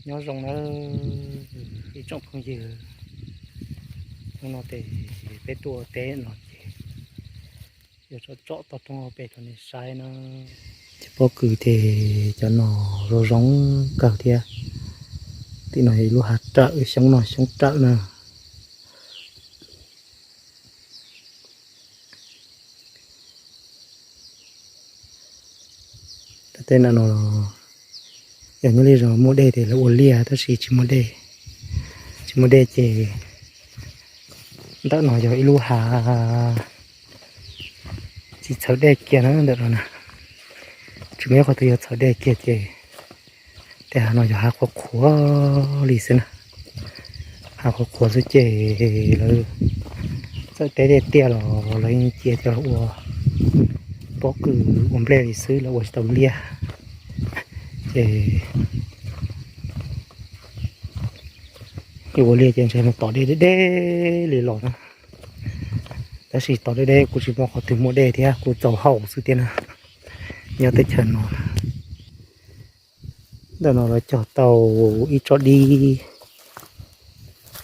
Nyob zoo nawb ib tsoom phooj ywg, hnub no ces peb tuaj ua teb no ces yuav tsom tsom toj roob hauv pes rau nej saib na. Cov pob kws ces cov no zoo zoo kawg thiab. Tim no yog ib lub hav rawm, xyoob no xyoob rawm na. Tej no yog nyob li zos muaj dej ces lawv ua liaj tab sis tsis muaj dej. Tsis muaj dej ces ntawm no yog ib lub hav tsis txhawv dej kiag na ntawm no na. Tsis muaj ib qhov twg yuav txhawv dej kiag ces tej hav no yog hav qhuav qhuav li xwb na. Hav qhuav qhuav xwb ces lawv txawm teb tiaj tiaj los lawv yeej cia coj los ua pob kws ua nplej li xwb, lawv ua tsis tau liaj. Ces yuav ua liaj ces ntshe mus tom deb deb li los na. Tab sis tom deb deb kuj tsis muaj qhov twg muaj dej thiab, kuj txaus haus xwb thiab na, nyob teb chaws no. Ntawm no lawv cog tau ib tsob dib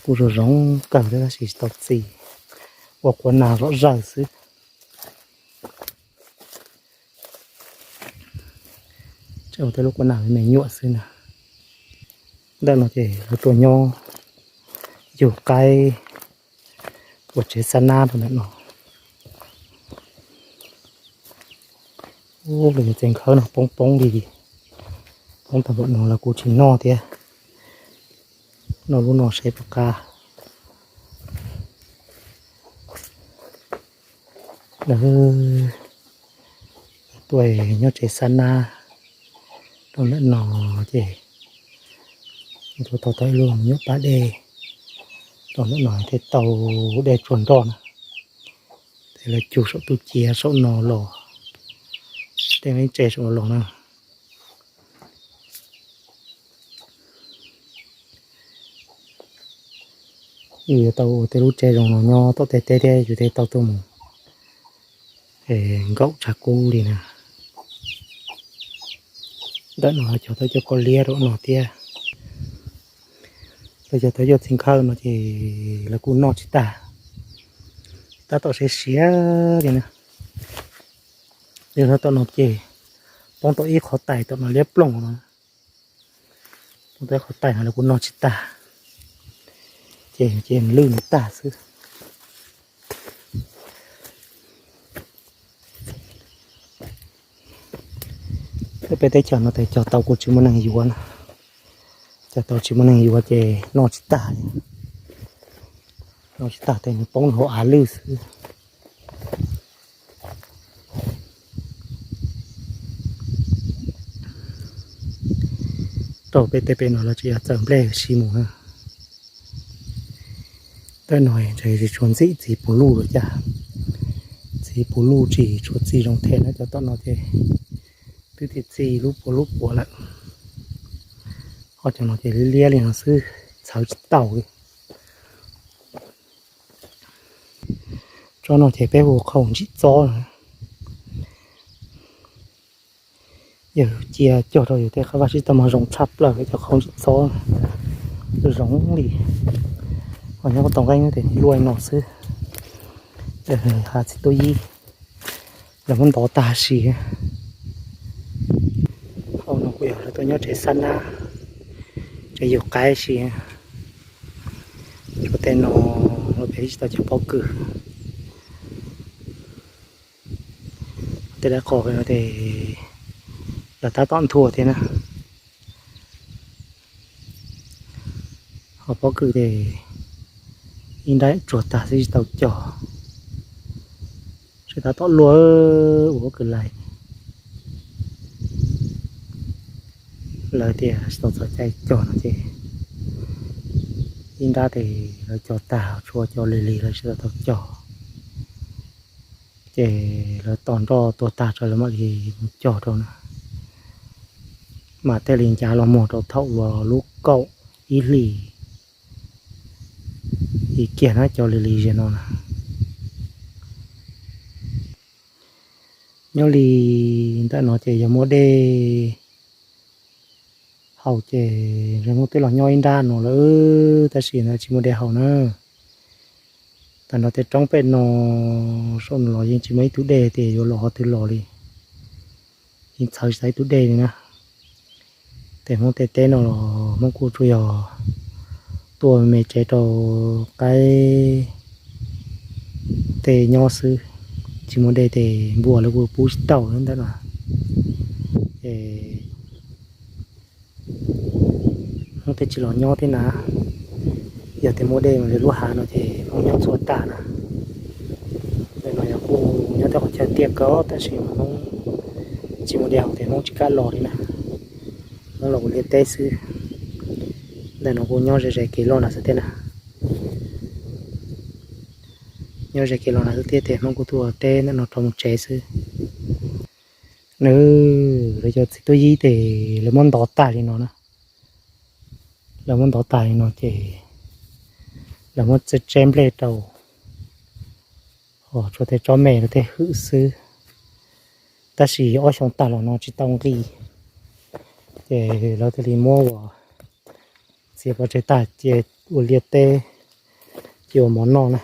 kuj zoo zoo kawg thiab tab sis tsis tau txi, ua quav nas zom zaws xwb. Ua tej lub quav nas me me nyuam xwb na. Ntawm no ces lawv tuaj nyob yug qaib ua tsev xab nab rau ntawm no. Ub, lawv cov txiv nkhawb no poob poob li, poob tag npaum no lawv kuj tsis noj thiab. Noj lub no seb puas qab. Lawv tuaj nyob tsev xab nab rau ntawm no ces tuaj tau tau ib lub nyuam pab dej rau ntawm no thiaj tau dej tsuag nroj na. Ces lawv cug saum tus ciav saum no los, tej lub tsev saum no los na. Yus yuav tau ua tej lub tsev zoo no nyob tom tej teb thiab yus thiaj tau tuaj mus nkaum tshav kub li na. Ntawm no cog tau cov koj liab rau no thiab. Lawv cog tau cov txiv nkhawb no ces lawv kuj noj tsis tag, tab tom siav siav li na. Yog no tom no ces poob tau ib qhov tais tom no liab ploog no, poob tau ib qhov tais no lawv kuj noj tsis tag, ces ces lwj nws tag xwb. Peb teb chaws no ces cog tau kuj tsis muaj neeg yuav na, cog tau tsis muaj neeg yuav ces noj tsis tag, noj tsis tag ces nws poob hauv av lwj xwb. Rau peb tej pem no lawv tseem yog txawm nplej si mus na. Tab no ntshe tsis tshua ntxim txiv puv luj lawm cas. Txiv puv luj tsis tshua txi zoo thiab na, cov tom no ces twb txi txi lub puas lub puas lawm. Ho cov no ces liab liab li no xwb, txhawv tsis tau li. Tsob no ces peb hu qhov ntsib txob na. Yog cia cog rau yus tej qab vaj sib tog mas zoo tshaj plaws cov qhov ntsib txob, zoo li. Ho nyob tau nqeeb ces luaj no xwb. Hav txiv tuaj yib, lawv muab ntov tag si. Hauv no kuj yog lawv tuaj nyob tsev xab nab, tsev yug qaib si. Tshuav tej no pem tsis tau cog pob kws. Tej lawv qos no ces lawv tab tom nthua thiab na. Ho pob kws ces ib nrab tsuag tag xwb tsis tau cog. Seb tab tom luaj ua pob kws lais. Lawv tias tsis tau txog caij cog no ces ib nrab ces lawv cog tag, tshuav cov lig lig lawv tsis tau tau cog. Ces lawv tos nroj tuag tag tso lawv mam li mus cog rau na. Mas thiaj li ncav los muag rau thaum uas lub kaum ib hlis ib kiag na cov lig lig ziag no na. Nyob li ntawm no ces yog muaj dej Haus ces ntshe Hmoob twb los nyob ib nrab no lawm, tab sis ntawd tsis muaj dej haus na. Tam no tej roob pem no saum no los yeej tsis muaj ib tug dej tias yuav los qhov twg los li, yeej txhawv tsis tau ib tug dej li na. Tej Hmoob tej teb no los Hmoob kuj tsuas yog tuaj me tsev rau qaib tej nyob xwb, tsis muaj dej ces npua lawv kuj pub tsis tau ntawm no. Es Hmoob tej tsis los nyob thiab na, yog tias muaj dej mas lub hav no ces Hmoob nyob txhua tag na. Ntawm no yog kuj nyob tej qhov chaw tiaj kawg tab sis mas Hmoob tsis muaj dej haus ces Hmoob tsis kam los li na. Hmoob los ua liaj teb xwb. Ntawm no kuj nyob ze ze kev los no xwb thiab na. Nyob ze kev los no xwb thiab ces Hmoob kuj tuaj teb ntawm no rau mus tsev xwb. Nws, lawv cov txiv tub yib ces lawv muab ntov tag li no na. Lawv muab ntov tag li no ces lawv muab tseb nplej rau, tshuav tej tsob me lawv thiaj hwm xwb. Tab sis ob xyoo tag los no tsis tau nqi, ces lawv thiaj li muab ua txiav pov tseg tag cia ua liaj teb, cia ua mov noj na.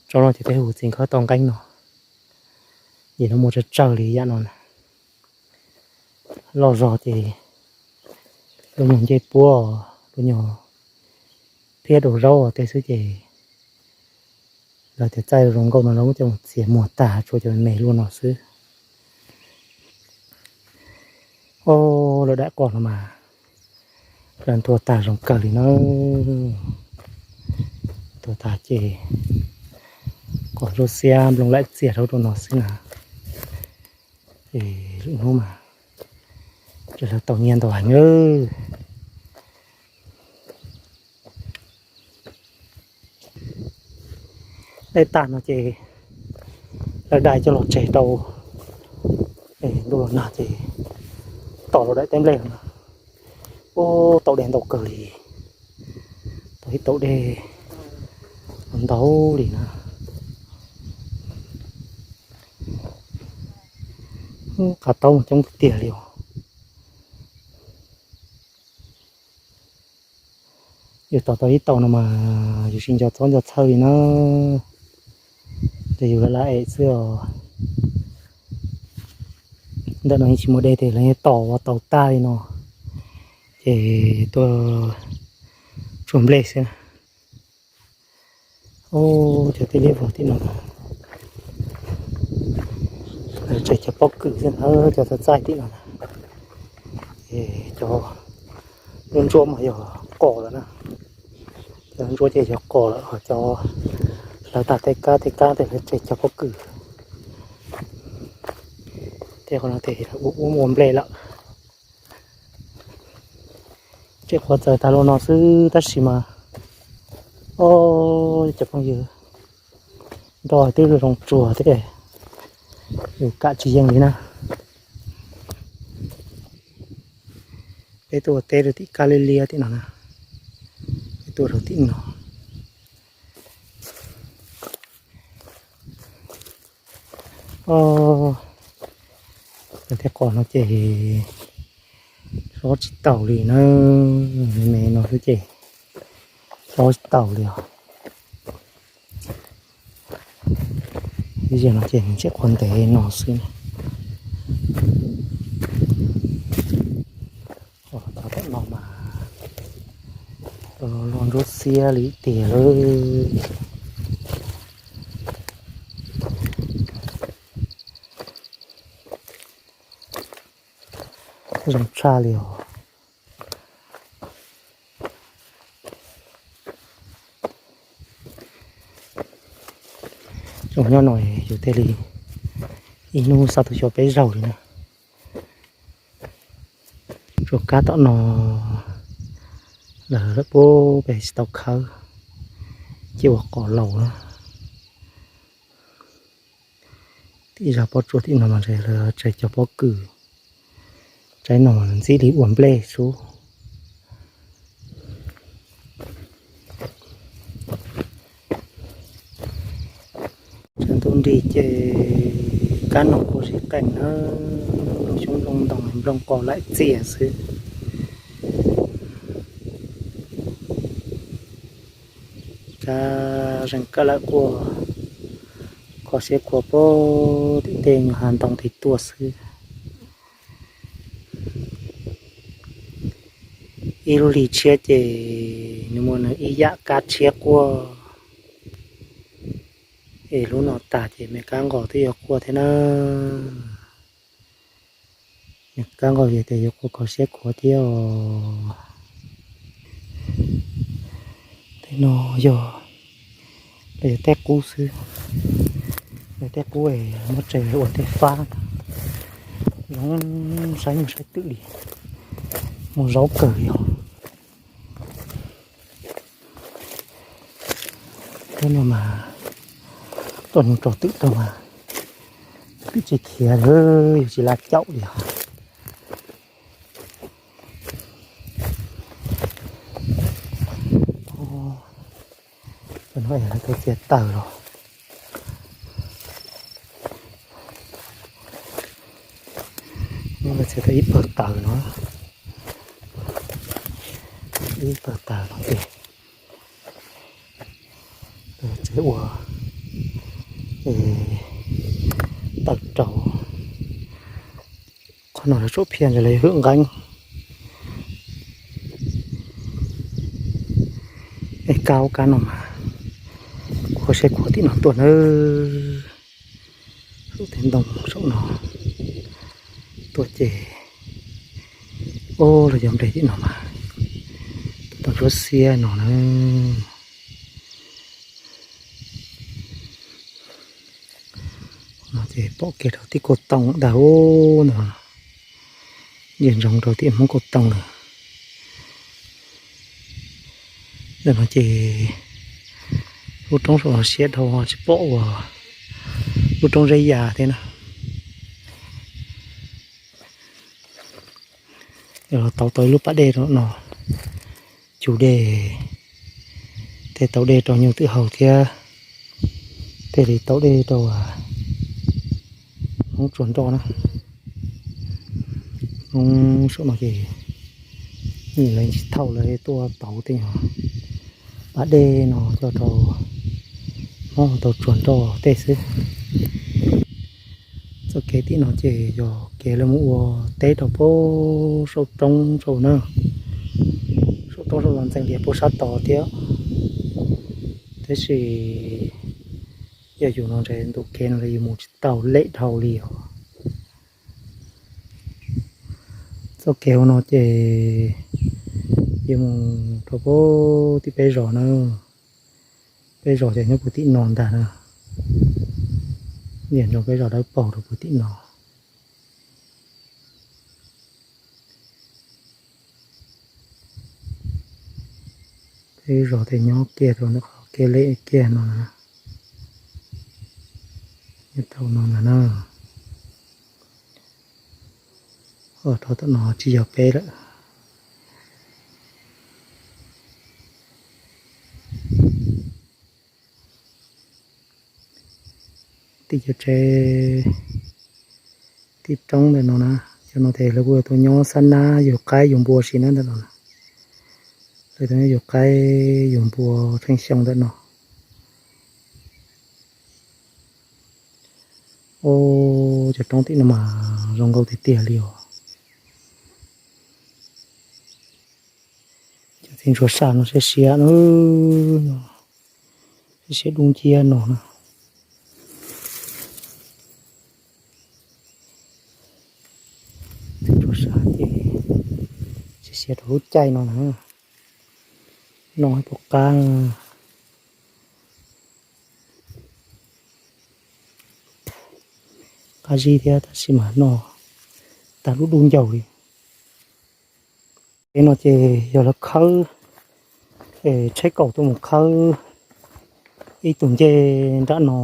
Tsob no ces tej hu txiv nkawd tau nqeeb no, ces no muaj tsawg tsawg li yam no na. Loj zog ces lub nyuag ncej puab, lub nyuag phiab rau zaub tej xwb ces lawv tias txaij zoo nkauj no lawv muab coj mus txiav muag tag tshuav cov me me luaj no xwb. Ob, lawv daim qos no mas lawv ntuag tag zoo kawg li na. Ntuag tag ces qos ntsuab xiab nplooj laim txias rau rau no xwb na. Es lwm hnub mas lawv tau nyiaj ntau heev. Dej tag no ces lawv dai coj los tseg rau, ntuj los nag ces tom los daim teb nplej no. Ub, tau dej ntau kawg li, tau ib tau dej ntau li na. Ub, qab taub mas coob tiag tiag li os. Yus tom tau ib tau no mas yus tsis nco txob nco txhawj li na, ces yus laj laj ev xwb os. Ntawm no yeej tsis muaj dej tiag, lawv yeej tom ua tau tag li no, ces tuaj tsuag nplej xwb. Ub, cov tib liab vog tim no, tseg cov pob kws xwb na, cov txaij txaij tim no na. Cov ntsuab ntsuab mas yog qos lawm na, cov ntsuab ces yog qos lawm, ho cov hlawv tag tej kab tej kab tej lawv tseg cov pob kws. Tej qhov no ces ua ua nplej lawm. Tseem qhuav txawm tag los no xwb tab sis mas, o, cov phooj ywg, nroj twb zoo tsuag thiab, yus kam tsis yeej li na. Peb tuaj ua teb rau tim kab liab liab tim no na, peb tuaj rau tim no. Tej qos no ces xob tsis taus li na, me me no xwb ces xob tsis taus li os. Ib zaug no ces nws tseem qhuav ntev no xwb. Cov tom no mas loj ntsuab xiab li tiag lawm. Zoo tshaj li os. Zoo nyob no yus thiaj li ib hnub xa tuaj xyuas peb zaug li na. Tsuas kab tom no lawv lawm puag pem tsis tau khawb, ces ua qos laus na. Tim zaj pob tsuas tim no mas ntshe lawv tseg cov pob kws, tsaib no mas ntxim li ua nplej xwb. Tshav ntuj nrig ces kab no kuj sib qees na, lub xyoob loo Nplooj qaub laim txias xwb. Kab zeeg kab lawm quaj, kho siab khuav pem tim tej nyuag hav ntoo tid tuaj xwb. Ib lub hli tshiab ces nws muaj nws ib yam kab tshiab quaj, es lub no tas ces me kab nqos twb yuav quaj thiab na. Me kab nqos ces yuav quaj kho siab khuav thiab os. Tej no yog, yog tej qub xwb. Yog tej qub es muab tsev ua tej fab, zoo saib mus saib twm li, mus zaub kawg li os. Tej no mas toj nyoog tso twm rau mas twm tsis khiav li, yus tsis la caum li os. Cov no es lawv tau txiav taws los, lawv txiav tau ib pawg taws no, ib pawg taws no ces tsev ua taws rau. Qhov no lawv tsuam phiaj ntawd lawv hwm nqeeb. Es kab ub kab no mas khuav siab khuav tim no tuaj nawb. Saum tej ntoo saum no tuaj ces, ub, los yog nplej tim no mas tau ntsuab xiab no na. No ces pom kiag rau tib kauj tooj ntag ub ntag. Ntsia ntsoov rau tim Hmoob kauj tooj lawm. Ntawm no ces lub roob saum no siab dhau tsis pom ua lub roob zeb ya thiab na. Los tau tau ib lub pas dej rau no, cug dej, tej tau dej rau nyuj twm haus thiab, tej li tau dej rau Hmoob tsuag nroj na. Hmoob saum no ces lawv tsis thauj, lawv tuaj pauv tej nyuag pas dej no coj rau Hmoob tau tsuag nroj tej xwb. Txoj kev tim no ces yog kev lawv mus ua teb rau pem saum roob saum na, saum roob saum no ntxeev lias pem sab tod thiab. Tab sis yog yus no ntshe ntu kev no yus mus tsis tau lem dhau li os. Txoj kev hauv no ces yuav mus rau pem tim peb zos na. Peb zos ces nyob puag tim no ntag na. Niaj hnub peb zos dawb paug rau puag tim no. Peb zos ces nyob kiag rau ntawm qhov kev lem kiag no na. Nyob rau no ntag na. Rau tom no tsis yog peb lawm. Tim cov tsev, tim roob ntawm no na, cov no ces lawv kuj yuav tau nyob xab nab yug qaib yug npua si na ntawm no. Lawv tau nyob yug qaib yug npua tsheej xyoo ntawm no. Os, cov roob tim no mas zoo nkauj tiag tiag li os. Cov txiv ntsuag saj no siab siab na, siab siab dub nciab no na. Txiv ntsuag saj ces siab siab rau lub caij no na. Noj ib puas qab, qab zib thiab tab sis mas noj tag lub dub ncauj li. Kev no ces yog lawv khawb, tsheb kaum tuaj mus khawb ib tug ncej nram no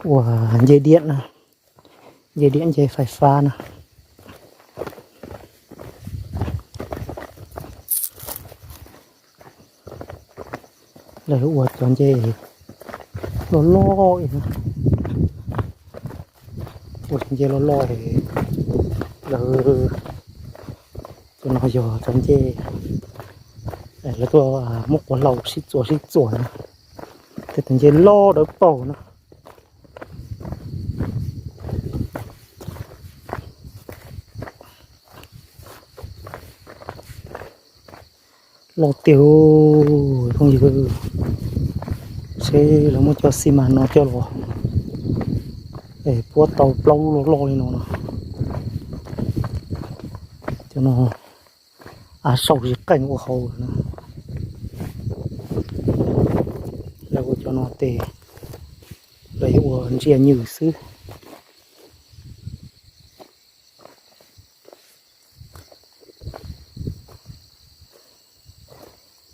ua ncej diam na, ncej diam ncej fais fab na. Lawv ua cov ncej loj loj, ua cov ncej loj loj es Lawv, cov no yog cov ncej, lawv tuaj muab quav hlau sib txuas sib txuas na. Tej tus ncej loj dawb paug na. Loj tiag, phooj ywg, seb lawv muab cov xi mas no coj los puab tau plaub lub loj loj li no no. Cov no av saum tsis qeej ua hauv na. Lawv ua cov no tes, lawv yuav ua ntsia nywm xwb.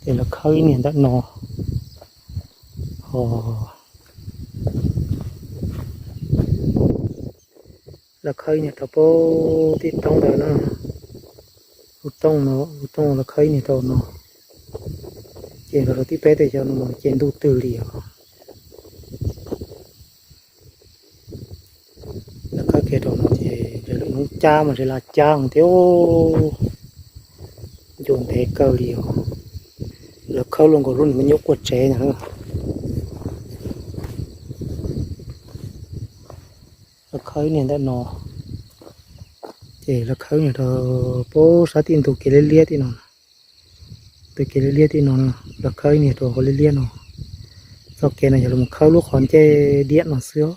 Ces lawv khawb ib niag ntawm no, o, lawv khawb ib niag rau pem tib roob ntawd na. Lub roob no, lub roob lawv khawb ib niag rau no, ces los rau tib peb tej xyov no ces ntuj twg li os. Lawv khawb kiag rau no ces lawv lub noob cab mas ntshe laj cab thiab, ncua ntev kawg li os. Lawv khawb luaj nkaus lub nws me nyuam quaj tsev ntag. Lawv khawb ib niag ntawm no, ces lawv khawb niag rau pem sab tim ntug kev liab liab tim no. Ntug kev liab liab tim no, lawv khawb ib niag rau hauv liab liab no. Txoj kev no yog lawv mus khawb lub qhov ncej diam no xwb os.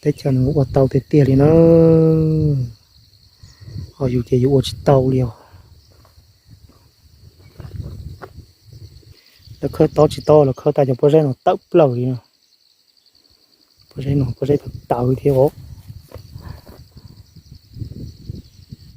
Teb chaws nws ua tau tiag tiag li na, ho yus ces yus ua tsis tau li os. Lawv khawb tob tsis tob, lawv khawb tas cov pob zeb no tawm plaws li. Pob zeb no pob zeb tawv tawv thiab os.